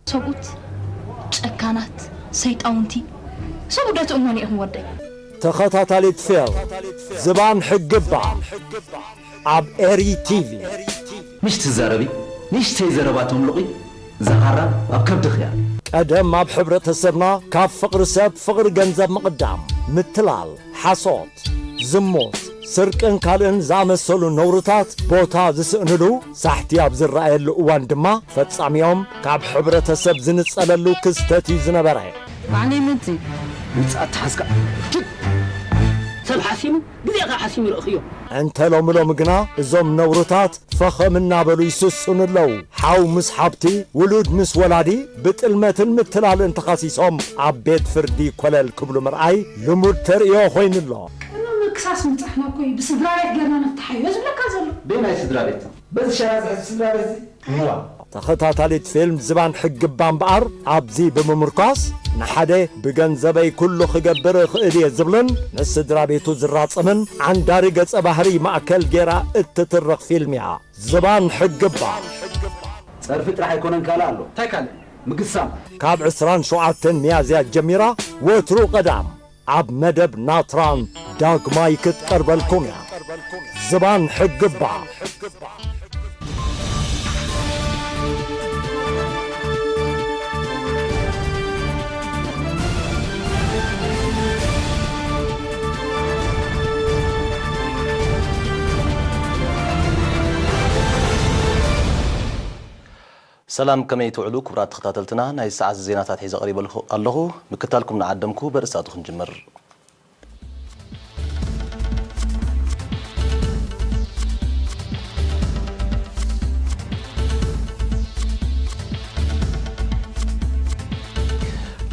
ሰብኡት ጨካናት ሰይጣውንቲ። ሰብኡት ዶ ትእመኑ ኢኹም ወደይ? ተኸታታሊት ፊልም ዝባን ሕግባ ኣብ ኤሪ ቲቪ። ምሽ ትዛረቢ፣ ንእሽተይ ዘረባ ተምልቑ፣ እዛ ኻራ ኣብ ከብድኺ እያ። ቀደም ኣብ ሕብረተሰብና ካብ ፍቕሪ ሰብ ፍቕሪ ገንዘብ ምቕዳም፣ ምትላል፣ ሓሶት፣ ዝሙት፣ ስርቅን ካልእን ዝኣመሰሉ ነውርታት ቦታ ዝስእንሉ ሳሕቲ ኣብ ዝረኣየሉ እዋን ድማ ፈጻሚኦም ካብ ሕብረተሰብ ዝንጸለሉ ክስተት እዩ ዝነበረ። ባዕለይ ምንቲ ውፅኣት ተሓዝካ። ሰብ ሓሲሙ፣ ግዜ ከኣ ሓሲሙ ይረእኽዮ። እንተ ሎሚ ሎሚ ግና እዞም ነውርታት ፈኸም እናበሉ ይስስኑ ኣለዉ። ሓው ምስ ሓብቲ፣ ውሉድ ምስ ወላዲ ብጥልመትን ምትላልን ተኸሲሶም ኣብ ቤት ፍርዲ ኮለል ክብሉ ምርኣይ ልሙድ ተርእዮ ኮይኑ ኣሎ። ቅድሚ ምክሳስ ምብጻሕና እኮ እዩ ብስድራ ቤት ጌርና ነፍትሓዮ ዝብለካ ዘሎ። በየናይ ስድራ ቤት? በዚ ሸራ ዝሕዝ ስድራ ቤት እዚ? እዋ። ተኸታታሊት ፊልም ዝባን ሕግባ እምበኣር ኣብዚ ብምምርኳስ ንሓደ ብገንዘበይ ኩሉ ክገብር እኽእል እየ ዝብልን ንስድራ ቤቱ ዝራጸምን ዓንዳሪ ገጸ ባህሪ ማእከል ጌራ እትትርኽ ፊልም እያ። ዝባን ሕግባ። ጸርፊ ጥራሕ ኣይኮነን ካልእ ኣሎ። እንታይ ካልእ? ምግሳም። ካብ ዕስራን ሸውዓተን ሚያዝያ ጀሚራ ወትሩ ቀዳም ኣብ መደብ ናትራን ዳግማይ ክትቀርበልኩም እያ። ዝባን ሕግባ። ሰላም፣ ከመይ ትውዕሉ ክቡራት ተኸታተልትና? ናይ ሰዓት ዜናታት ሒዘ ቀሪበ ኣለኹ። ምክታልኩም ንዓደምኩ፣ በርእስታቱ ክንጅምር።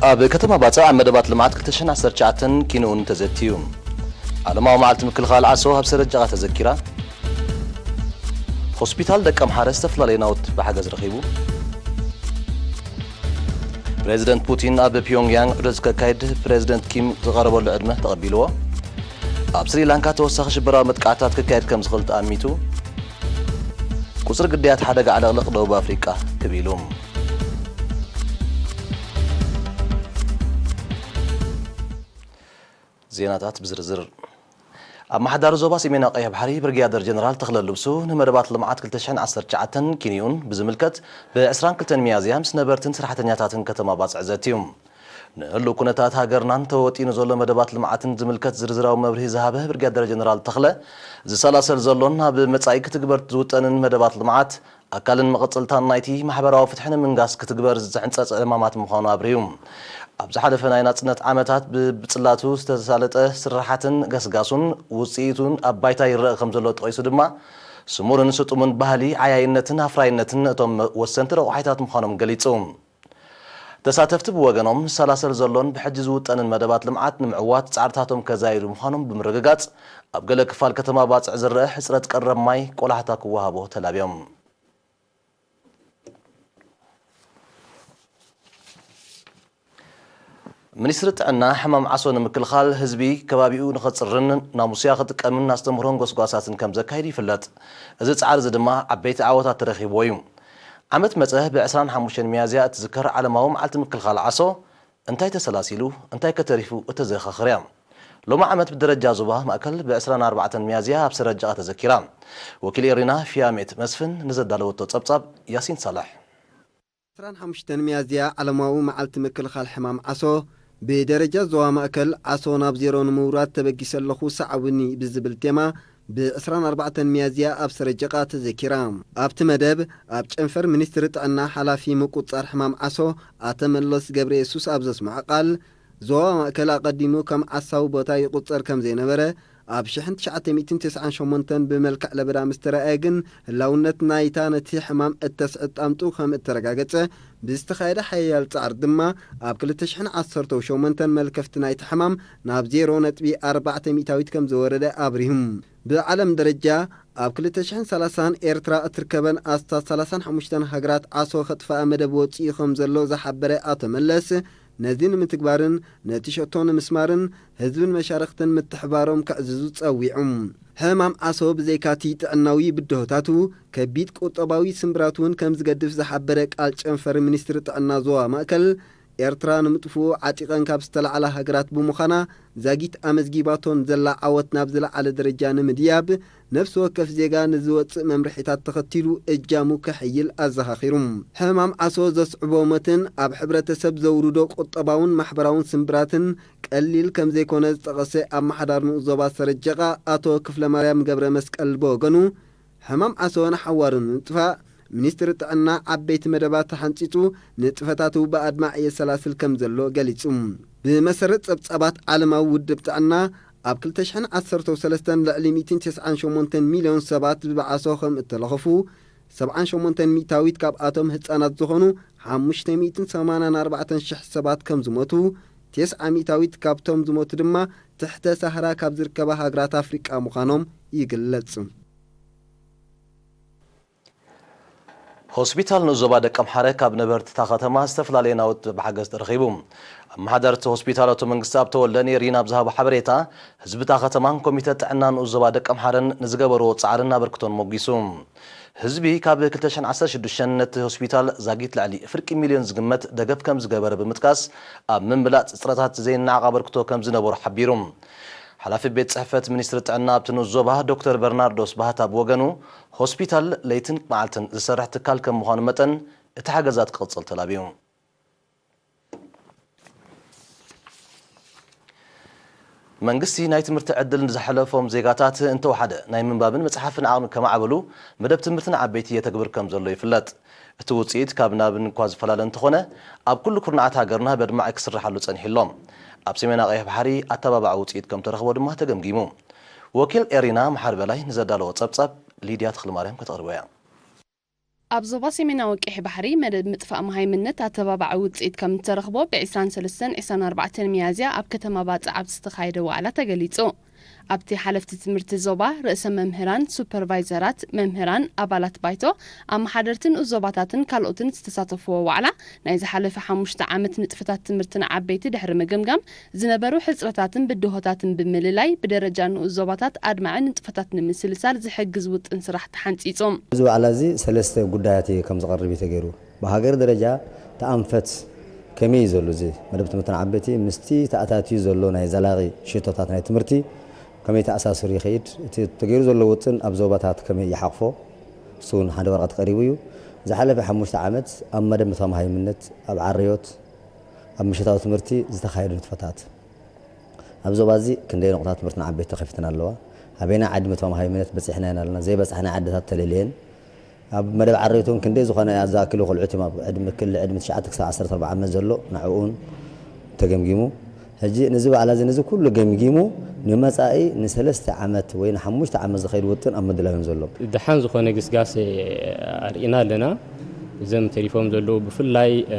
ኣብ ከተማ ባጽዕ ኣብ መደባት ልምዓት ክልተ ሽሕን ዓሰርተ ትሽዓተን ኪንኡን ተዘትዩ። ዓለማዊ መዓልቲ ምክልኻል ዓሶ ኣብ ሰረጀቓ ተዘኪራ። ሆስፒታል ደቀምሓረ ዝተፈላለዩ ናውት ብሓገዝ ረኺቡ። ፕሬዚደንት ፑቲን ኣብ ፒዮንግያንግ ዑደት ከካይድ ፕሬዚደንት ኪም ዝቐረበሉ ዕድመ ተቐቢልዎ። ኣብ ስሪላንካ ተወሳኺ ሽበራዊ መጥቃዕትታት ክካየድ ከም ዝኽእል ተኣሚቱ። ቁጽሪ ግዳያት ሓደጋ ዕልቕልቕ ደቡብ ኣፍሪቃ ክብ ኢሉ። ዜናታት ብዝርዝር። ኣመሓዳሪ ዞባ ሰሜናዊ ቀይሕ ባሕሪ ብርግያደር ጀነራል ተኽለ ልብሱ ንመደባት ልምዓት ክልተ ሽሕን ዓሰርተ ትሽዓተን ኪንኡን ብዝምልከት ብ ዕስራን ክልተን ሚያዝያ ምስ ነበርትን ሰራሕተኛታትን ከተማ ባጽዕ ዘትዩ። ንህሉው ኩነታት ሃገርናን ተወጢኑ ዘሎ መደባት ልምዓትን ዝምልከት ዝርዝራዊ መብርሂ ዝሃበ ብርግያደር ጀነራል ተኽለ፣ ዝሰላሰል ዘሎን ኣብ መጻኢ ክትግበር ዝውጠንን መደባት ልምዓት ኣካልን መቐጸልታን ናይቲ ማሕበራዊ ፍትሒ ንምንጋስ ክትግበር ዝሕንጸጽ ዕማማት ምዃኑ ኣብሪሁ። ኣብ ዝሓለፈ ናይ ናጽነት ዓመታት ብብጽላቱ ዝተሳለጠ ስራሓትን ገስጋሱን ውጽኢቱን ኣብ ባይታ ይረኣ ከም ዘሎ ጠቒሱ ድማ፣ ስሙርን ስጡምን ባህሊ ዓያይነትን ኣፍራይነትን እቶም ወሰንቲ ረቋሒታት ምዃኖም ገሊጹ። ተሳተፍቲ ብወገኖም፣ ዝሰላሰል ዘሎን ብሕጂ ዝውጠንን መደባት ልምዓት ንምዕዋት ጻዕርታቶም ከዛይዱ ምዃኖም ብምርግጋጽ፣ ኣብ ገለ ክፋል ከተማ ባጽዕ ዝረአ ሕጽረት ቀረብ ማይ ቆላሕታ ክወሃቦ ተላብዮም። ሚኒስትሪ ጥዕና፣ ሕማም ዓሶ ንምክልኻል ህዝቢ ከባቢኡ ንኸጽርን ናሙስያ ክጥቀምን ኣስተምህሮን ጎስጓሳትን ከም ዘካይድ ይፍለጥ። እዚ ጻዕሪ እዚ ድማ ዓበይቲ ዓወታት ተረኺብዎ እዩ። ዓመት መጸ ብ ዕስራን ሓሙሽተን ሚያዝያ እትዝከር ዓለማዊ መዓልቲ ምክልኻል ዓሶ፣ እንታይ ተሰላሲሉ፣ እንታይ ከ ተሪፉ እተዘኻኽር እያ። ሎሚ ዓመት ብደረጃ ዞባ ማእከል ብ ዕስራን ኣርባዕተን ሚያዝያ ኣብ ሰረጀቓ ተዘኪራ። ወኪል ኤሪና ፊያሜት መስፍን ንዘዳለወቶ ጸብጻብ ያሲን ሳልሕ። ዕስራን ሓሙሽተን ሚያዝያ ዓለማዊ መዓልቲ ምክልኻል ሕማም ዓሶ፣ ብደረጃ ዞባ ማእከል ዓሶ ናብ ዜሮ ንምውራድ ተበጊሰ ኣለኹ ሰዓቡኒ ብዝብል ቴማ፣ ብ ዕስራን ኣርባዕተን ሚያዝያ ኣብ ሰረጀቓ ተዘኪራ። ኣብቲ መደብ፣ ኣብ ጨንፈር ሚኒስትሪ ጥዕና ሓላፊ ምቁጽጻር ሕማም ዓሶ ኣቶ መለስ ገብረየሱስ ኣብ ዘስምዖ ቃል፣ ዞባ ማእከል ኣቐዲሙ ከም ዓሳዊ ቦታ ይቑጸር ከም ዘይነበረ፣ ኣብ ሽሕን ትሽዓተ ሚእትን ተስዓን ሸሞንተን ብመልክዕ ለበዳ ምስ ተራእየ ግን፣ ህላውነት ናይታ ነቲ ሕማም እተስዕብ ጣንጡ ከም እተረጋገጸ፣ ብዝተኻየደ ሓያል ጻዕሪ ድማ፣ ኣብ ክልተ ሽሕን ዓሰርተው ሸሞንተን መልከፍቲ ናይቲ ሕማም ናብ ዜሮ ነጥቢ ኣርባዕተ ሚእታዊት ከም ዝወረደ ኣብሪሁ። ብዓለም ደረጃ፣ ኣብ ክልተ ሽሕን ሰላሳን ኤርትራ እትርከበን ኣስታት ሰላሳን ሓሙሽተን ሃገራት ዓሶ ከጥፍኣ መደብ ወጺኡ ከም ዘሎ ዝሓበረ ኣቶ መለስ፣ ነዚ ንምትግባርን ነቲ ሸቶ ንምስማርን ህዝብን መሻርኽትን ምትሕባሮም ከዕዝዙ ጸዊዑ። ሕማም ዓሶ ብዘይካቲ ጥዕናዊ ብድሆታቱ ከቢድ ቁጠባዊ ስምብራት እውን ከም ዝገድፍ ዝሓበረ ቃል ጨንፈር ሚኒስትሪ ጥዕና ዞባ ማእከል፣ ኤርትራ ንምጥፍኡ ዓጢቐን ካብ ዝተላዕላ ሃገራት ብምዃና ዛጊት ኣመዝጊባቶን ዘላ ዓወት ናብ ዝለዓለ ደረጃ ንምድያብ ነፍሲ ወከፍ ዜጋ ንዝወጽእ መምርሒታት ተኸቲሉ እጃሙ ከሕይል ኣዘኻኺሩ። ሕማም ዓሶ ዘስዕቦ ሞትን ኣብ ሕብረተሰብ ዘውርዶ ቁጠባውን ማሕበራውን ስምብራትን ቀሊል ከም ዘይኮነ ዝጠቐሰ ኣመሓዳሪ ንኡስ ዞባ ሰረጀቓ ኣቶ ክፍለማርያም ገብረ መስቀል ብወገኑ፣ ሕማም ዓሶ ንሓዋሩ ንምጥፋእ ሚኒስትሪ ጥዕና ዓበይቲ መደባት ተሓንጺጹ ንጥፈታቱ ብኣድማዕ የሰላስል ከም ዘሎ ገሊጹ። ብመሰረት ጸብጻባት ዓለማዊ ውድብ ጥዕና፣ ኣብ ክልተ ሽሕን ዓሰርተ ሰለስተን ልዕሊ ሚእትን ተስዓን ሸሞንተን ሚልዮን ሰባት ብዓሶ ከም እተለኸፉ፣ ሰብዓን ሸሞንተን ሚእታዊት ካብኣቶም ህጻናት ዝኾኑ ሓሙሽተ ሚእትን ሰማንያን ኣርባዕተን ሽሕ ሰባት ከም ዝሞቱ፣ ተስዓ ሚእታዊት ካብቶም ዝሞቱ ድማ ትሕተ ሳህራ ካብ ዝርከባ ሃገራት ኣፍሪቃ ምዃኖም ይግለጽ። ሆስፒታል ንኡስ ዞባ ደቀምሓረ ካብ ነበርቲ እታ ከተማ ዝተፈላለየ ናውቲ ብሓገዝ ተረኺቡ። ኣመሓዳርቲ ሆስፒታል ኣቶ መንግስተኣብ ተወልደ ንኤሪና ኣብ ዝሃቦ ሓበሬታ፣ ህዝቢ እታ ከተማን ኮሚተ ጥዕና ንኡስ ዞባ ደቀምሓረን ንዝገበርዎ ጻዕርን ኣበርክቶን ሞጊሱ። ህዝቢ ካብ ክልተ ሽሕን ዓሰርተ ሽዱሽተን ነቲ ሆስፒታል ዛጊት ልዕሊ ፍርቂ ሚልዮን ዝግመት ደገፍ ከም ዝገበረ ብምጥቃስ፣ ኣብ ምምላእ ጽጽረታት ዘይነዓቕ ኣበርክቶ ከም ዝነበሮ ሓቢሩ። ሓላፊ ቤት ጽሕፈት ሚኒስትሪ ጥዕና ኣብቲ ንኡስ ዞባ ዶክተር በርናርዶስ ባህታ ብወገኑ፣ ሆስፒታል ለይትን መዓልትን ዝሰርሕ ትካል ከም ምዃኑ መጠን፣ እቲ ሓገዛት ክቕጽል ተላብዩ። መንግስቲ ናይ ትምህርቲ ዕድል ንዝሓለፎም ዜጋታት እንተወሓደ ናይ ምንባብን መጽሓፍን ዓቕሚ ከማዕብሉ መደብ ትምህርቲ ንዓበይቲ የተግብር ከም ዘሎ ይፍለጥ። እቲ ውጽኢት ካብ ናብን እኳ ዝፈላለ እንተኾነ፣ ኣብ ኩሉ ኩርናዓት ሃገርና በድማዒ ክስርሓሉ ጸኒሑ ኣሎ። ኣብ ሰሜናዊ ቀይሕ ባሕሪ ኣተባባዒ ውጽኢት ከም ተረኽቦ ድማ ተገምጊሙ። ወኪል ኤሪና መሓሪ በላይ ንዘዳለዎ ጸብጻብ ሊድያ ተኽለማርያም ከተቕርቦ እያ። ኣብ ዞባ ሰሜናዊ ቀይሕ ባሕሪ መደብ ምጥፋእ መሃይምነት ኣተባባዒ ውጽኢት ከም እተረኽቦ ብ ዕስራን ሰለስተን ዕስራን ኣርባዕተን ሚያዝያ ኣብ ከተማ ባጽዕ ኣብ ዝተኻየደ ዋዕላ ተገሊጹ። ኣብቲ ሓለፍቲ ትምህርቲ ዞባ፣ ርእሰ መምህራን፣ ሱፐርቫይዘራት፣ መምህራን፣ ኣባላት ባይቶ፣ ኣመሓደርቲ ንኡስ ዞባታትን ካልኦትን ዝተሳተፍዎ ዋዕላ፣ ናይ ዝሓለፈ ሓሙሽተ ዓመት ንጥፈታት ትምህርቲ ንዓበይቲ ድሕሪ ምግምጋም፣ ዝነበሩ ሕጽረታትን ብድሆታትን ብምልላይ፣ ብደረጃ ንኡስ ዞባታት ኣድማዒ ንጥፈታት ንምስልሳል ዝሕግዝ ውጥን ስራሕ ተሓንጺጹ። እዚ ዋዕላ እዚ ሰለስተ ጉዳያት እዩ ከም ዝቐርብ እዩ ተገይሩ። ብሃገር ደረጃ እቲ ኣንፈት ከመይ እዩ ዘሎ፣ እዚ መደብ ትምህርቲ ንዓበይቲ ምስቲ ተኣታትዩ ዘሎ ናይ ዘላቒ ሽቶታት ናይ ትምህርቲ ከመይ ተኣሳስሩ ይኸይድ፣ እቲ ተገይሩ ዘሎ ውጥን ኣብ ዞባታት ከመይ ይሓቕፎ፣ እሱ እውን ሓደ ወረቐት ቀሪቡ እዩ። ዝሓለፈ ሓሙሽተ ዓመት ኣብ መደብ ምጥፋእ መሃይምነት፣ ኣብ ዓረዮት፣ ኣብ ምሸታዊ ትምህርቲ ዝተኻየዱ ንጥፈታት፣ ኣብ ዞባ እዚ ክንደይ ነቑጣ ትምህርቲ ንዓበይቲ ተኸፊተን ኣለዋ፣ ኣበየናይ ዓዲ ምጥፋእ መሃይምነት በጺሕና ኢና ኣለና፣ ዘይበጻሕናዮ ዓድታት ተለልየን፣ ኣብ መደብ ዓረዮት እውን ክንደይ ዝኾነ ዝኣክሉ ቆልዑት እዮም ኣብ ዕድመ ክሊ ዕድመ ትሽዓተ ክሳብ ዓሰርተ ኣርባዕተ ዓመት ዘሎ፣ ንዕኡን ተገምጊሙ። ሕጂ ነዚ ዋዕላ እዚ ነዚ ኩሉ ገምጊሙ ንመጻኢ ንሰለስተ ዓመት ወይ ንሓሙሽተ ዓመት ዝኸይድ ውጥን ኣብ ምድላው እዮም ዘሎ። ደሓን ዝኾነ ግስጋሴ ኣርኢና ኣለና። እዞም ተሪፎም ዘለዉ ብፍላይ፣ እ፣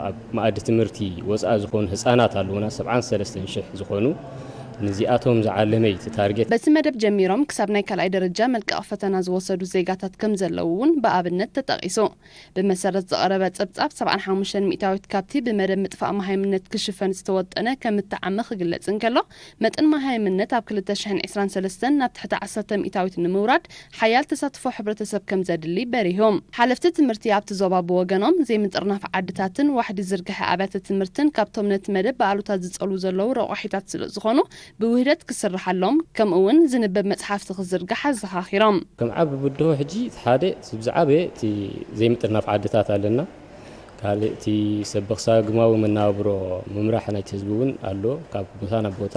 ኣብ መኣዲ ትምህርቲ ወጻኢ ዝኾኑ ህጻናት ኣለዉና፣ ሰብዓን ሰለስተን ሽሕ ዝኾኑ። ንዚኣቶም ዝዓለመ እዩ እቲ ታርጌት። በቲ መደብ ጀሚሮም ክሳብ ናይ ካልኣይ ደረጃ መልቀቕ ፈተና ዝወሰዱ ዜጋታት ከም ዘለዉ እውን ብኣብነት ተጠቒሱ። ብመሰረት ዝቐረበ ጸብጻብ፣ ሰብዓን ሓሙሽተን ሚእታዊት ካብቲ ብመደብ ምጥፋእ መሃይምነት ክሽፈን ዝተወጠነ ከም እተዓመ ክግለጽ እንከሎ፣ መጠን መሃይምነት ኣብ ክልተ ሽሕን ዕስራን ሰለስተን ናብ ትሕቲ ዓሰርተ ሚእታዊት ንምውራድ ሓያል ተሳትፎ ሕብረተሰብ ከም ዘድሊ በሪሆም። ሓለፍቲ ትምህርቲ ኣብቲ ዞባ ብወገኖም፣ ዘይምጥርናፍ ዓድታትን ዋሕዲ ዝርግሐ ኣብያተ ትምህርትን ካብቶም ነቲ መደብ ብኣሉታ ዝጸልዉ ዘለዉ ረቋሒታት ስለ ዝኾኑ፣ ብውህደት ክስርሓሎም፣ ከምኡ እውን ዝንበብ መጽሓፍቲ ክዝርጋሕ ኣዘኻኺሮም። ከም ዓቢ ብድሆ ሕጂ እቲ ሓደ፣ እቲ ዝዓበየ፣ እቲ ዘይምጥርናፍ ዓድታት ኣለና። ካልእ እቲ ሰብ ብክሳግማዊ መናብሮ ምምራሕ ናይቲ ህዝቢ እውን ኣሎ፣ ካብ ቦታ ናብ ቦታ።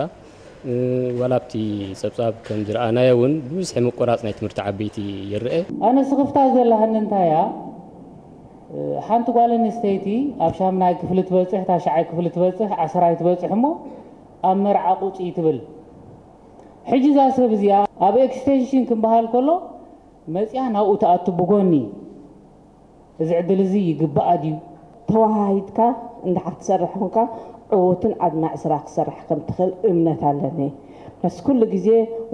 እ፣ ዋላ ኣብቲ ጸብጻብ ከም ዝረኣናዮ እውን ብብዝሒ ምቁራጽ ናይ ትምህርቲ ዓበይቲ ይረአ። ኣነ ስኽፍታ ዘለሃኒ እንታይ እያ? እ፣ ሓንቲ ጓል ኣንስተይቲ ኣብ ሻምናይ ክፍሊ ትበጽሕ፣ ታሽዓይ ክፍሊ ትበጽሕ፣ ዓስራይ ትበጽሕ እሞ ኣብ መርዓ ቁጽ ትብል። ሕጂ እዛ ሰብ እዚኣ ኣብ ኤክስቴንሽን ክበሃል ከሎ መጺኣ ናብኡ ትኣቱ ብጎኒ። እዚ ዕድል እዚ ይግባኣ ድዩ? ተወሃሂድካ እንድሕር ትሰርሕ ኮንካ፣ ዕዉትን ኣድማዒ ስራሕ ክትሰርሕ ከም ትኽእል እምነት ኣለኒ። ነስ ኩሉ ግዜ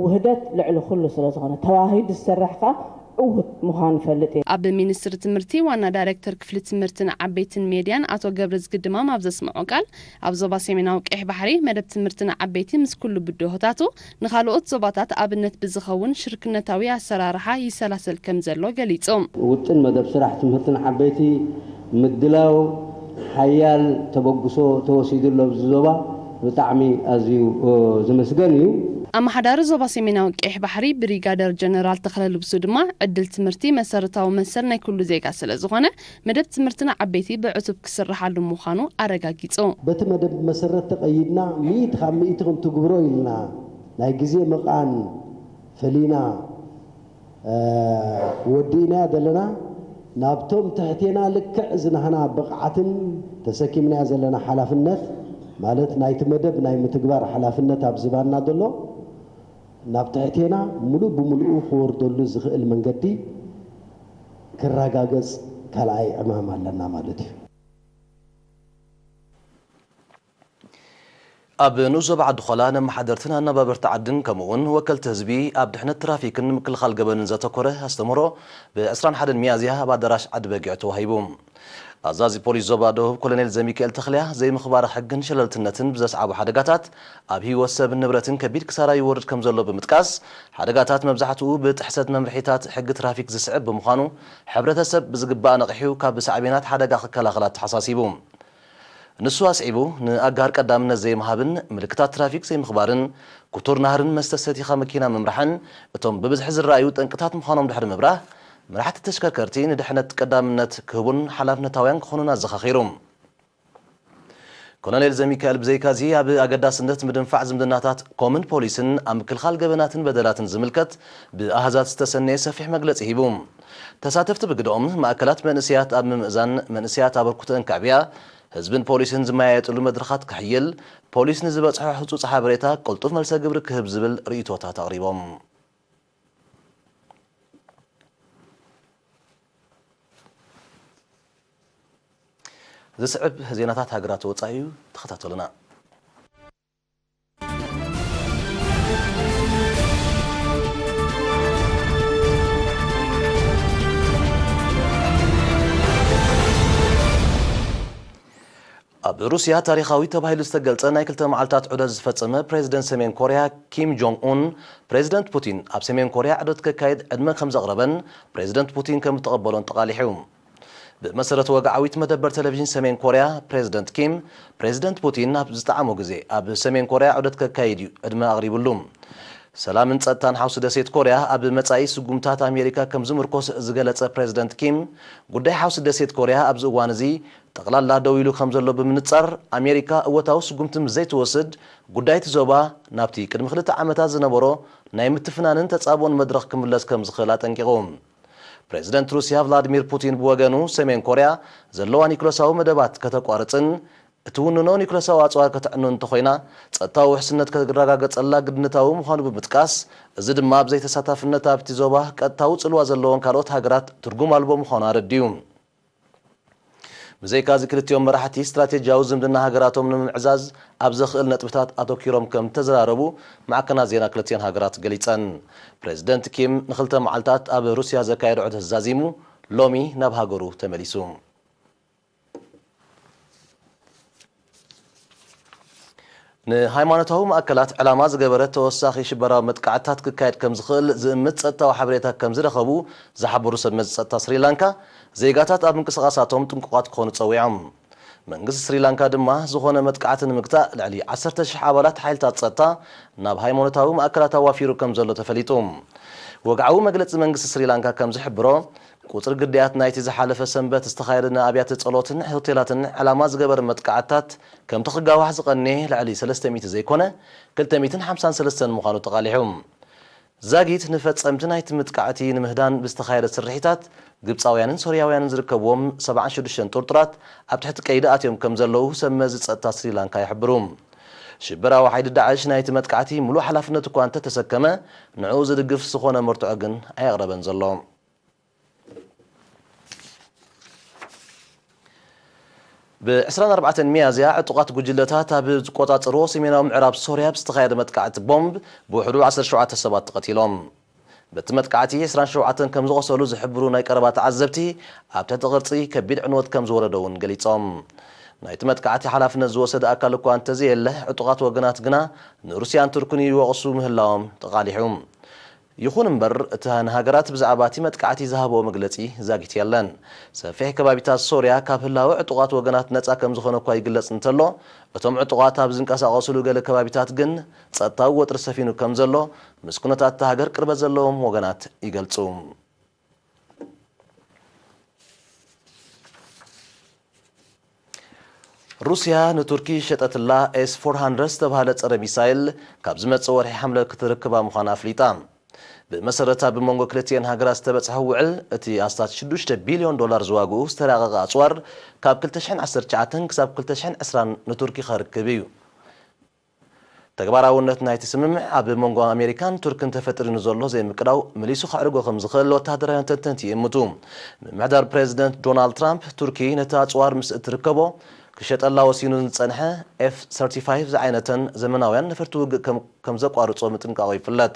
ውህደት ልዕሊ ኩሉ ስለ ዝኾነ፣ ተወሃሂዱ ዝሰርሕ ከኣ ዕዉት ምዃኑ እፈልጥ እየ። ኣብ ሚኒስትሪ ትምህርቲ ዋና ዳይሬክተር ክፍሊ ትምህርትን ዓበይትን ሜድያን ኣቶ ገብረዝጊ ድማም ኣብ ዘስምዖ ቃል፣ ኣብ ዞባ ሰሜናዊ ቀይሕ ባሕሪ መደብ ትምህርትን ዓበይቲ ምስ ኩሉ ብድሆታቱ ንኻልኦት ዞባታት ኣብነት ብዝኸውን ሽርክነታዊ ኣሰራርሓ ይሰላሰል ከም ዘሎ ገሊጹ። ውጥን መደብ ስራሕ ትምህርትን ዓበይቲ ምድላው ሓያል ተበግሶ ተወሲዱ ኣሎ ኣብዚ ዞባ። ብጣዕሚ ኣዝዩ ዝምስገን እዩ። ኣመሓዳሪ ዞባ ሰሜናዊ ቀይሕ ባሕሪ ብሪጋደር ጀነራል ተኽለ ልብሱ ድማ፣ ዕድል ትምህርቲ መሰረታዊ መሰል ናይ ኩሉ ዜጋ ስለ ዝኾነ፣ መደብ ትምህርቲ ንዓበይቲ ብዕቱብ ክስርሓሉ ምዃኑ ኣረጋጊጹ። በቲ መደብ መሰረት ተቐይድና ሚእቲ ካብ ሚእቲ ክንትግብሮ ኢልና ናይ ግዜ መቓን ፈሊና ወዲእናያ ዘለና ናብቶም ትሕቴና ልክዕ ዝናህና ብቕዓትን ተሰኪምናያ ዘለና ሓላፍነት ማለት ናይቲ መደብ ናይ ምትግባር ሓላፍነት ኣብ ዝባና ዘሎ ናብ ትሕቴና ሙሉእ ብሙሉኡ ክወርደሉ ዝኽእል መንገዲ ክረጋገጽ ካልኣይ ዕማም ኣለና ማለት እዩ። ኣብ ንኡስ ዞባ ዓዲ ኾላ ነመሓደርትን ኣነባበርቲ ዓድን ከምኡ እውን ወከልቲ ህዝቢ ኣብ ድሕነት ትራፊክን ምክልኻል ገበንን ዘተኮረ ኣስተምህሮ ብ ዕስራን ሓደን ሚያዝያ ኣብ ኣዳራሽ ዓዲ በጊዕ ተዋሂቡ። ኣዛዚ ፖሊስ ዞባ ደቡብ ኮሎኔል ዘሚካኤል ተኽልያ ዘይምኽባር ሕግን ሸለልትነትን ብዘስዓቡ ሓደጋታት ኣብ ህይወት ሰብን ንብረትን ከቢድ ክሳራ ይወርድ ከም ዘሎ ብምጥቃስ ሓደጋታት መብዛሕትኡ ብጥሕሰት መምርሒታት ሕጊ ትራፊክ ዝስዕብ ብምዃኑ ሕብረተሰብ ብዝግባእ ነቒሑ ካብ ሳዕቤናት ሓደጋ ክከላኸል ኣተሓሳሲቡ። ንሱ ኣስዒቡ፣ ንኣጋር ቀዳምነት ዘይምሃብን ምልክታት ትራፊክ ዘይምኽባርን፣ ክቱር ናህርን መስተ ሰቲኻ መኪና ምምራሕን እቶም ብብዝሒ ዝረኣዩ ጠንቅታት ምዃኖም ድሕሪ ምብራህ፣ መራሕቲ ተሽከርከርቲ ንድሕነት ቀዳምነት ክህቡን ሓላፍነታውያን ክኾኑን ኣዘኻኺሩ። ኮሎኔል ዘሚካኤል ብዘይካዚ ኣብ ኣገዳስነት ምድንፋዕ ዝምድናታት ኮምን ፖሊስን ኣብ ምክልኻል ገበናትን በደላትን ዝምልከት ብኣሃዛት ዝተሰነየ ሰፊሕ መግለፂ ሂቡ። ተሳተፍቲ ብግደኦም ማእከላት መንእሰያት ኣብ ምምእዛን መንእሰያት ኣበርክቶአን ከዕብያ፣ ህዝብን ፖሊስን ዝመያየጥሉ መድረኻት ክሕይል፣ ፖሊስ ንዝበፅሖ ህፁፅ ሓበሬታ ቅልጡፍ መልሰ ግብሪ ክህብ ዝብል ርእይቶታት ኣቕሪቦም። ዝስዕብ ዜናታት ሃገራት ወፃኢ እዩ፣ ተኸታተሉና። ኣብ ሩስያ ታሪኻዊ ተባሂሉ ዝተገልጸ ናይ ክልተ መዓልታት ዑደት ዝፈጸመ ፕሬዚደንት ሰሜን ኮርያ ኪም ጆንግ ኡን፣ ፕሬዚደንት ፑቲን ኣብ ሰሜን ኮርያ ዑደት ከካይድ ዕድመ ከም ዘቕረበን ፕሬዚደንት ፑቲን ከም እተቐበሎን ተቓሊሑ። ብመሰረት ወግዓዊት መደበር ቴሌቪዥን ሰሜን ኮርያ፣ ፕሬዚደንት ኪም፣ ፕሬዚደንት ፑቲን ኣብ ዝጠዓሞ ግዜ ኣብ ሰሜን ኮርያ ዑደት ከካይድ እዩ ዕድመ ኣቕሪብሉ። ሰላምን ጸጥታን ሓውሲ ደሴት ኮርያ ኣብ መጻኢ ስጉምታት ኣሜሪካ ከም ዝምርኮስ ዝገለጸ ፕሬዚደንት ኪም፣ ጉዳይ ሓውሲ ደሴት ኮርያ ኣብዚ እዋን እዚ ጠቕላላ ደው ኢሉ ከም ዘሎ ብምንጻር፣ ኣሜሪካ እወታዊ ስጉምቲ ምስ ዘይትወስድ፣ ጉዳይ እቲ ዞባ ናብቲ ቅድሚ ክልተ ዓመታት ዝነበሮ ናይ ምትፍናንን ተጻብኦን መድረኽ ክምለስ ከም ዝኽእል ኣጠንቂቑ። ፕሬዚደንት ሩስያ ቭላድሚር ፑቲን ብወገኑ፣ ሰሜን ኮርያ ዘለዋ ኒክለሳዊ መደባት ከተቋርጽን እትውንኖ ኒክለሳዊ ኣጽዋር ከተዕኑ እንተኾይና፣ ጸጥታዊ ውሕስነት ክረጋገጸላ ግድነታዊ ምዃኑ ብምጥቃስ፣ እዚ ድማ ኣብ ዘይተሳታፍነት ኣብቲ ዞባ ቀጥታዊ ጽልዋ ዘለወን ካልኦት ሃገራት ትርጉም ኣልቦ ምዃኑ ኣረዲኡ። ብዘይካዚ፣ ክልቲኦም መራሕቲ ስትራቴጂያዊ ዝምድና ሃገራቶም ንምምዕዛዝ ኣብ ዘኽእል ነጥብታት ኣተኲሮም ከም እተዘራረቡ ማዕከናት ዜና ክልቲኦን ሃገራት ገሊጸን። ፕሬዚደንት ኪም ንኽልተ መዓልታት ኣብ ሩስያ ዘካየዶ ዑደት ዛዚሙ፣ ሎሚ ናብ ሃገሩ ተመሊሱ። ንሃይማኖታዊ ማእከላት ዕላማ ዝገበረ ተወሳኺ ሽበራዊ መጥቃዕትታት ክካየድ ከም ዝኽእል ዝእምት ጸጥታዊ ሓበሬታ ከም ዝረኸቡ ዝሓበሩ ሰብ መዚ ጸጥታ ስሪላንካ፣ ዜጋታት ኣብ ምንቅስቓሳቶም ጥንቁቓት ክኾኑ ጸዊዖም። መንግስቲ ስሪላንካ ድማ ዝኾነ መጥቃዕቲ ንምግታእ ልዕሊ ዓሰርተ ሽሕ ኣባላት ሓይልታት ጸጥታ ናብ ሃይማኖታዊ ማእከላት ኣዋፊሩ ከም ዘሎ ተፈሊጡ። ወግዓዊ መግለጺ መንግስቲ ስሪላንካ ከም ዝሕብሮ፣ ቁጽሪ ግዳያት ናይቲ ዝሓለፈ ሰንበት ዝተኻየደ ናይ ኣብያተ ጸሎትን ሆቴላትን ዕላማ ዝገበረ መጥቃዕትታት ከምቲ ክጋዋሕ ዝቐነየ ልዕሊ ሰለስተ ሚእቲ ዘይኮነ፣ ክልተ ሚእትን ሓምሳን ሰለስተን ምዃኑ ተቓሊሑ። ዛጊት ንፈጸምቲ ናይቲ መጥቃዕቲ ንምህዳን ብዝተኻየደ ስርሒታት፣ ግብጻውያንን ሶርያውያንን ዝርከብዎም ሰብዓን ሽዱሽተን ጥርጡራት ኣብ ትሕቲ ቀይዲ ኣትዮም ከም ዘለዉ ሰብ መዚ ጸጥታ ስሪላንካ ይሕብሩ። ሽበራዊ ሓይሊ ዳዕሽ ናይቲ መጥቃዕቲ ምሉእ ሓላፍነት እኳ እንተተሰከመ፣ ንዕኡ ዝድግፍ ዝኾነ መርትዖ ግን ኣየቕረበን ዘሎ። ብ ዕስራን ኣርባዕተን ሚያዝያ፣ ዕጡቓት ጉጅለታት ኣብ ዝቆጻጸርዎ ሰሜናዊ ምዕራብ ሶርያ ብዝተኻየደ መጥቃዕቲ ቦምብ ብውሕዱ ዓሰርተ ሸውዓተ ሰባት ተቐቲሎም። በቲ መጥቃዕቲ ዕስራን ሸውዓተን ከም ዝቖሰሉ ዝሕብሩ ናይ ቀረባ ተዓዘብቲ፣ ኣብ ትሕቲ ቅርጺ ከቢድ ዕንወት ከም ዝወረደ እውን ገሊጾም። ናይቲ መጥቃዕቲ ሓላፍነት ዝወሰደ ኣካል እኳ እንተዘየለ፣ ዕጡቓት ወገናት ግና ንሩስያን ቱርክን ይወቕሱ ምህላዎም ተቓሊሑ። ይኹን እምበር፣ እተን ሃገራት ብዛዕባ እቲ መጥቃዕቲ ዝሃብኦ መግለጺ ዛጊት የለን። ሰፊሕ ከባቢታት ሶርያ ካብ ህላወ ዕጡቓት ወገናት ነጻ ከም ዝኾነ እኳ ይግለጽ እንተሎ፣ እቶም ዕጡቓት ኣብ ዝንቀሳቐሱሉ ገለ ከባቢታት ግን ጸጥታዊ ወጥሪ ሰፊኑ ከም ዘሎ ምስ ኩነታት እታ ሃገር ቅርበት ዘለዎም ወገናት ይገልጹ። ሩስያ ንቱርኪ ሸጠትላ ኤስ ፎር ሃንድረድ ዝተባህለ ጸረ ሚሳይል ካብ ዝመጽእ ወርሒ ሓምለ ክትርክባ ምዃና ኣፍሊጣ። ብመሰረት ኣብ መንጎ ክልቲኤን ሃገራት ዝተበጽሐ ውዕል፣ እቲ ኣስታት ሽዱሽተ ቢልዮን ዶላር ዝዋግኡ ዝተራቐቐ ኣጽዋር ካብ ክልተ ሽሕን ዓሰርተ ትሽዓተን ክሳብ ክልተ ሽሕን ዕስራን ንቱርኪ ከርክብ እዩ። ተግባራውነት ናይቲ ስምምዕ ኣብ መንጎ ኣሜሪካን ቱርክን ተፈጢሩ ንዘሎ ዘይምቅዳው መሊሱ ከዕርጎ ከም ዝኽእል ወተሃደራውያን ተንተንቲ ይእምቱ። ምምሕዳር ፕሬዚደንት ዶናልድ ትራምፕ፣ ቱርኪ ነቲ ኣጽዋር ምስ እትርከቦ፣ ክሸጠላ ወሲኑ ዝጸንሐ ኤፍ ሰርቲ ፋይቭ ዝዓይነተን ዘመናውያን ነፈርቲ ውግእ ከም ከም ዘቋርጾ ምጥንቃቑ ይፍለጥ።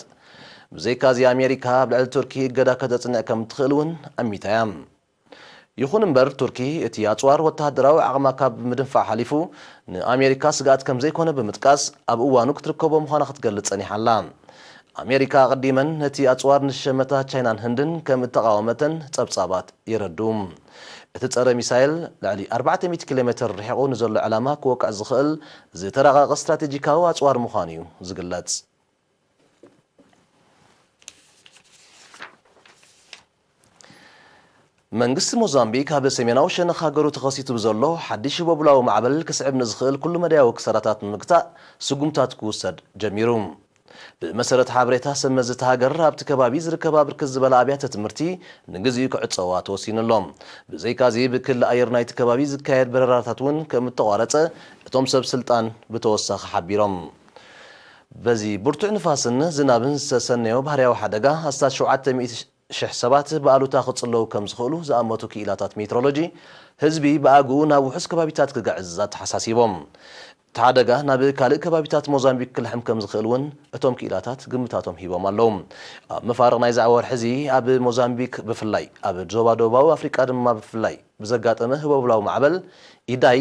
ብዘይካዚ፣ ኣሜሪካ ኣብ ልዕሊ ቱርኪ እገዳ ከተጽንዕ ከም ትኽእል እውን ኣሚታ እያ። ይኹን እምበር፣ ቱርኪ እቲ ኣጽዋር ወተሃደራዊ ዓቕማ ካብ ምድንፋዕ ሓሊፉ ንኣሜሪካ ስግኣት ከም ዘይኮነ ብምጥቃስ፣ ኣብ እዋኑ ክትርከቦ ምዃና ክትገልጽ ጸኒሓ ኣላ። ኣሜሪካ ኣቐዲመን ነቲ ኣጽዋር ንዝሸመታ ቻይናን ህንድን ከም እተቓወመተን ጸብጻባት የረድኡ። እቲ ጸረ ሚሳይል ልዕሊ ኣርባዕተ ሚእቲ ኪሎ ሜትር ርሒቑ ንዘሎ ዕላማ ክወቅዕ ዝኽእል ዝተራቐቐ ስትራቴጂካዊ ኣጽዋር ምዃኑ እዩ ዝግለጽ። መንግስቲ ሞዛምቢክ ኣብ ሰሜናዊ ሸነኽ ሃገሩ ተኸሲቱ ብዘሎ ሓድሽ ህቦብላዊ ማዕበል ክስዕብ ንዝኽእል ኩሉ መዳያዊ ክሳራታት ንምግታእ ስጉምታት ክውሰድ ጀሚሩ። ብመሰረት ሓበሬታ ሰብ መዚ እታ ሃገር፣ ኣብቲ ከባቢ ዝርከባ ብርክት ዝበላ ኣብያተ ትምህርቲ ንግዚኡ ክዕጸዋ ተወሲኑ ኣሎ። ብዘይካዚ፣ ብክሊ ኣየር ናይቲ ከባቢ ዝካየድ በረራታት እውን ከም እተቋረጸ እቶም ሰብ ስልጣን ብተወሳኺ ሓቢሮም። በዚ ብርቱዕ ንፋስን ዝናብን ዝተሰነዮ ባህርያዊ ሓደጋ ኣስታት ሸውዓተ ሚእቲ ሽሕ ሰባት ብኣሉታ ክጽለዉ ከም ዝኽእሉ ዝኣመቱ ክኢላታት ሜትሮሎጂ፣ ህዝቢ ብኣግኡ ናብ ውሑስ ከባቢታት ክግዕዝ ኣተሓሳሲቦም። እቲ ሓደጋ ናብ ካልእ ከባቢታት ሞዛምቢክ ክልሕም ከም ዝኽእል እውን እቶም ክኢላታት ግምታቶም ሂቦም ኣለዉ። ኣብ መፋርቕ ናይዚ ወርሒ እዚ ኣብ ሞዛምቢክ ብፍላይ፣ ኣብ ዞባ ደቡባዊ ኣፍሪቃ ድማ ብፍላይ ብዘጋጠመ ህቦብላዊ ማዕበል ኢዳይ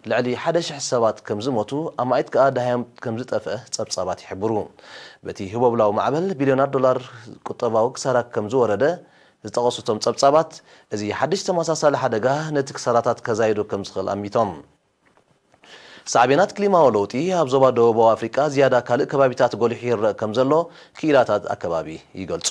ልዕሊ ሓደ ሽሕ ሰባት ከም ዝሞቱ፣ ኣማኢት ከኣ ደሃዮም ከም ዝጠፍአ ጸብጻባት ይሕብሩ። በቲ ህቦብላዊ ማዕበል ቢልዮናት ዶላር ቁጠባዊ ክሳራ ከም ዝወረደ ዝጠቐሱ እቶም ጸብጻባት፣ እዚ ሓድሽ ተመሳሳሊ ሓደጋ ነቲ ክሳራታት ከዛይዶ ከም ዝኽእል ኣሚቶም። ሳዕቤናት ክሊማዊ ለውጢ ኣብ ዞባ ደቡባዊ ኣፍሪቃ ዝያዳ ካልእ ከባቢታት ጎሊሑ ይረአ ከም ዘሎ ክኢላታት ኣከባቢ ይገልጹ።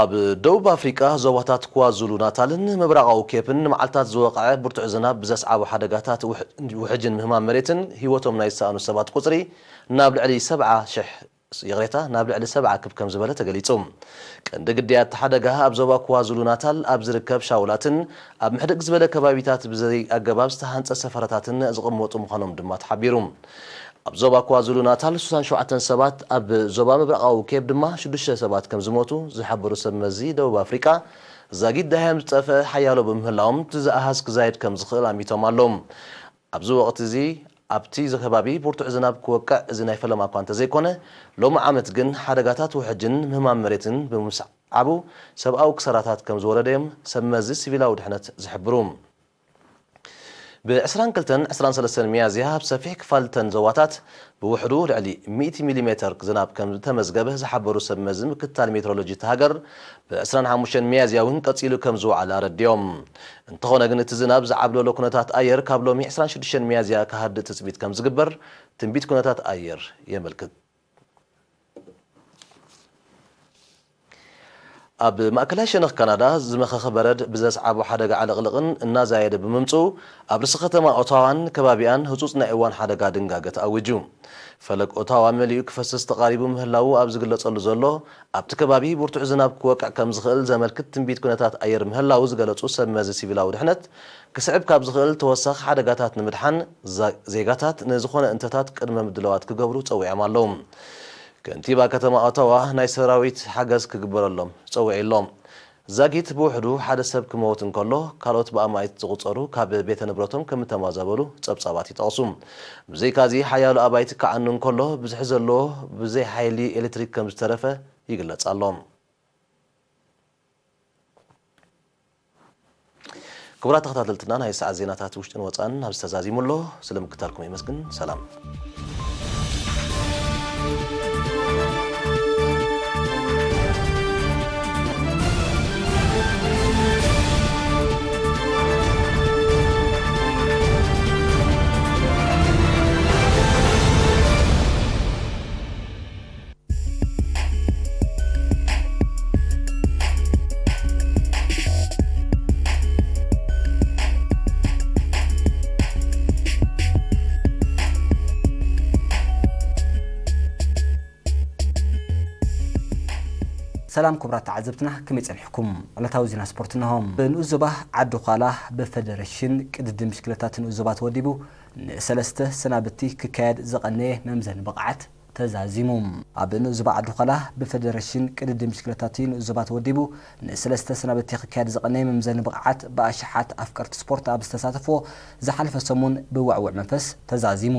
ኣብ ደቡብ ኣፍሪቃ ዞባታት ኳዙሉ ናታልን ምብራቓዊ ኬፕን ንመዓልታት ዝወቕዐ ብርቱዕ ዝናብ ብዘስዓቦ ሓደጋታት ውሕ-፣ ውሕጅን ምህማም መሬትን ህይወቶም ናይ ዝሰኣኑ ሰባት ቁጽሪ ናብ ልዕሊ ሰብዓ ሽሕ፣ ይቕሬታ፣ ናብ ልዕሊ ሰብዓ ክብ ከም ዝበለ ተገሊጹ። ቀንዲ ግዳያት እቲ ሓደጋ ኣብ ዞባ ኳዙሉ ናታል ኣብ ዝርከብ ሻውላትን ኣብ ምሕድግ ዝበለ ከባቢታት ብዘይ ኣገባብ ዝተሃንጸ ሰፈራታትን ዝቕመጡ ምዃኖም ድማ ተሓቢሩ። ኣብ ዞባ ኳዙሉ ናታል ስሳን ሸውዓተን ሰባት፣ ኣብ ዞባ ምብራቓዊ ኬፕ ድማ ሽዱሽተ ሰባት ከም ዝሞቱ ዝሓበሩ ሰብ መዚ ደቡብ ኣፍሪቃ፣ ዛጊት ደሃዮም ዝጠፍአ ሓያሎ ብምህላዎም፣ እቲ ኣሃዝ ክዛየድ ከም ዝኽእል ኣሚቶም ኣለዉ። ኣብዚ ወቕቲ እዚ ኣብቲ ከባቢ ብርቱዕ ዝናብ ክወቅዕ እዚ ናይ ፈለማ እኳ እንተዘይኮነ፣ ሎሚ ዓመት ግን ሓደጋታት ውሕጅን ምህማም መሬትን ብምስዓቡ ሰብኣዊ ክሳራታት ከም ዝወረደ እዮም ሰብ መዚ ሲቪላዊ ድሕነት ዝሕብሩ። ብ ዕስራን ክልተን ዕስራን ሰለስተን ሚያዝያ ኣብ ሰፊሕ ክፋል እተን ዞባታት ብውሕዱ ልዕሊ ሚእቲ ሚሊሜተር ዝናብ ከም ዝተመዝገበ ዝሓበሩ ሰብ መዚ ምክትታል ሜትሮሎጂ እታ ሃገር፣ ብ ዕስራን ሓሙሽተን ሚያዝያ እውን ቀጺሉ ከም ዝወዓለ ኣረዲኦም። እንተኾነ ግን፣ እቲ ዝናብ ዝዓብለሎ ኩነታት ኣየር ካብ ሎሚ ዕስራን ሽዱሽተን ሚያዝያ ክሃድእ ትጽቢት ከም ዝግበር ትንቢት ኩነታት ኣየር የመልክት። ኣብ ማእከላይ ሸነኽ ካናዳ ዝመኸኸ በረድ ብዘስዓቦ ሓደጋ ዕልቕልቕን እናዛየደ ብምምጽኡ፣ ኣብ ርእሲ ከተማ ኦታዋን ከባቢኣን ህጹጽ ናይ እዋን ሓደጋ ድንጋገ ተኣዊጁ። ፈለግ ኦታዋ መሊኡ ክፈስስ ተቓሪቡ ምህላዉ ኣብ ዝግለጸሉ ዘሎ፣ ኣብቲ ከባቢ ብርቱዕ ዝናብ ክወቅዕ ከም ዝኽእል ዘመልክት ትንቢት ኩነታት ኣየር ምህላዉ ዝገለጹ ሰብ መዚ ሲቪላዊ ድሕነት፣ ክስዕብ ካብ ዝኽእል ተወሳኺ ሓደጋታት ንምድሓን፣ ዛ-፣ ዜጋታት ንዝኾነ እንተታት ቅድመ ምድላዋት ክገብሩ ጸዊዖም ኣለዉ። ከንቲባ ከተማ ኦታዋ ናይ ሰራዊት ሓገዝ ክግበረሎም ጸዊዑ ኣሎ። ዛጊት ብውሕዱ ሓደ ሰብ ክመውት እንከሎ፣ ካልኦት ብኣማኢት ዝቑጸሩ ካብ ቤተ ንብረቶም ከም እተማዛበሉ ጸብጻባት ይጠቕሱ። ብዘይካዚ፣ ሓያሎ ኣባይቲ ክዓኑ እንከሎ፣ ብዝሒ ዘለዎ ብዘይ ሓይሊ ኤሌክትሪክ ከም ዝተረፈ ይግለጽ ኣሎ። ክቡራት ተኸታተልትና፣ ናይ ሰዓት ዜናታት ውሽጥን ወጻእን ኣብዚ ተዛዚሙ ኣሎ። ስለ ምክታልኩም የመስግን። ሰላም። ሰላም ክቡራት ተዓዘብትና፣ ከመይ ጸኒሕኩም? ዕለታዊ ዜና ስፖርት እንሆ። ብንኡስ ዞባ ዓዲ ዃላ ብፈደረሽን ቅድድም ብሽክለታት ንኡስ ዞባ ተወዲቡ ንሰለስተ ሰናብቲ ክካየድ ዝቐነየ መምዘኒ ብቕዓት ተዛዚሙ። ኣብ ንኡስ ዞባ ዓዲ ዃላ ብፈደረሽን ቅድድም ብሽክለታት ንኡስ ዞባ ተወዲቡ ንሰለስተ ሰናብቲ ክካየድ ዝቐነየ መምዘኒ ብቕዓት ብኣሽሓት ኣፍቀርቲ ስፖርት ኣብ ዝተሳተፎ ዝሓለፈ ሰሙን ብውዕውዕ መንፈስ ተዛዚሙ።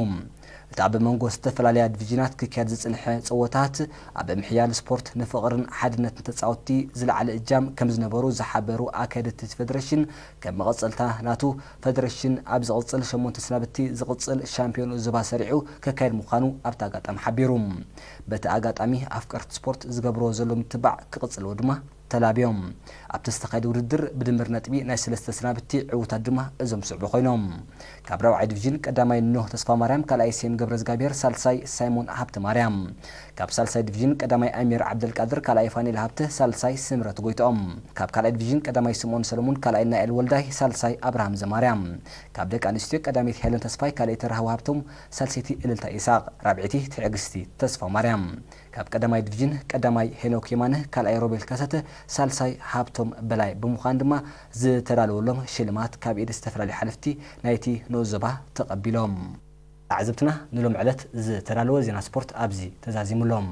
እቲ ኣብ መንጎ ዝተፈላለያ ዲቪዥናት ክካየድ ዝጽንሐ ጸወታት፣ ኣብ ምሕያል ስፖርት ንፍቕርን ሓድነትን ተጻወትቲ ዝለዓለ እጃም ከም ዝነበሩ ዝሓበሩ ኣካየድቲ እቲ ፈደረሽን፣ ከም መቐጸልታ ናቱ፣ ፈደረሽን ኣብ ዝቕጽል ሸሞንተ ሰናብቲ ዝቕጽል ሻምፒዮን ዞባ ሰሪዑ ከካይድ ምዃኑ ኣብቲ ኣጋጣሚ ሓቢሩ። በቲ ኣጋጣሚ ኣፍቀርቲ ስፖርት ዝገብርዎ ዘሎ ምትባዕ ክቕጽልዎ ድማ ተላብዮም። ኣብቲ ዝተኻየደ ውድድር ብድምር ነጥቢ ናይ ሰለስተ ሰናብቲ ዕዉታት ድማ እዞም ዝስዕቡ ኮይኖም። ካብ ራብዓይ ዲቪዥን ቀዳማይ ኖህ ተስፋ ማርያም፣ ካልኣይ ሴም ገብረ እግዚኣብሔር፣ ሳልሳይ ሳይሞን ሃብተ ማርያም። ካብ ሳልሳይ ዲቪዥን ቀዳማይ ኣሚር ዓብደልቃድር፣ ካልኣይ ፋኒል ሃብተ፣ ሳልሳይ ስምረት ጎይትኦም። ካብ ካልኣይ ዲቪዥን ቀዳማይ ስምኦን ሰለሙን፣ ካልኣይ ናኤል ወልዳይ፣ ሳልሳይ ኣብርሃም ዘማርያም። ካብ ደቂ ኣንስትዮ ቀዳመይቲ ሄለን ተስፋይ፣ ካልኣይቲ ራህዋ ሃብቶም፣ ሳልሰይቲ እልልታ ኢሳቕ፣ ራብዐይቲ ትዕግስቲ ተስፋ ማርያም። ካብ ቀዳማይ ዲቪዥን ቀዳማይ ሄኖክ የማነ፣ ካልኣይ ሮቤል ከሰተ፣ ሳልሳይ ሃብቶም በላይ ብምዃን ድማ ዝተዳለወሎም ሽልማት ካብ ኢድ ዝተፈላለዩ ሓለፍቲ ናይቲ ንኡስ ዞባ ተቐቢሎም። ተዓዘብትና፣ ንሎም ዕለት ዝተዳለወ ዜና ስፖርት ኣብዚ ተዛዚሙሎም።